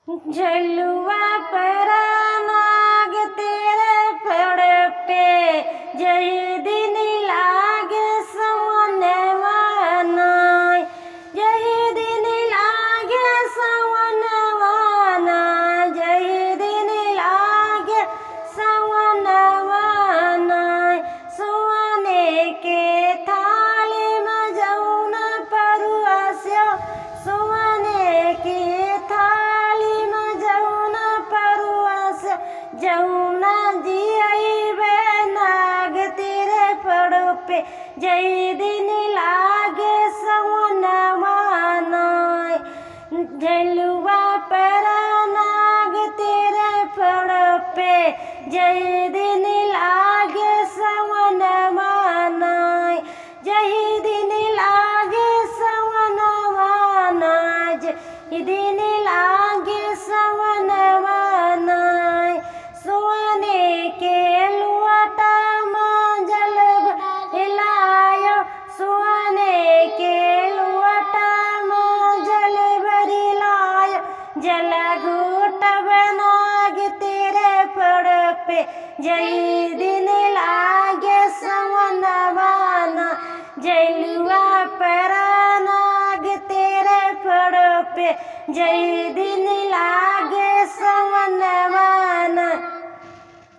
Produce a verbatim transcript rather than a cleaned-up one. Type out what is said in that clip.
झलुआ परा नाग तेरे फड़ पे, जही दिन लागे सवनवा नाय। जही दिन लागे सवनवा नाय, जही दिन लागे सवनवा नाय। सोने के थाली में जौना परुआ से, सोने के थाली में जौना परुआ से, जौना जियैबे नाग तेरे फड़ पे, जही दिन लागे सवनवा नाय। झलुआ परा नाग तेरे फड़ पे, जही दिन लागे सवनवा नाय। जही दिन लागे सवनवा नाय, जही दिन लागे सवनवा नाय। सोने के लोटा में जल भरि लायो, सोने के लोटा में जल भरि लायो, जल घूटब नाग तेरे फड़ पे, जही दिन लागे सवनवा नाय। झलुआ परा नाग तेरे फड़ पे, जही दिन लागे सवनवा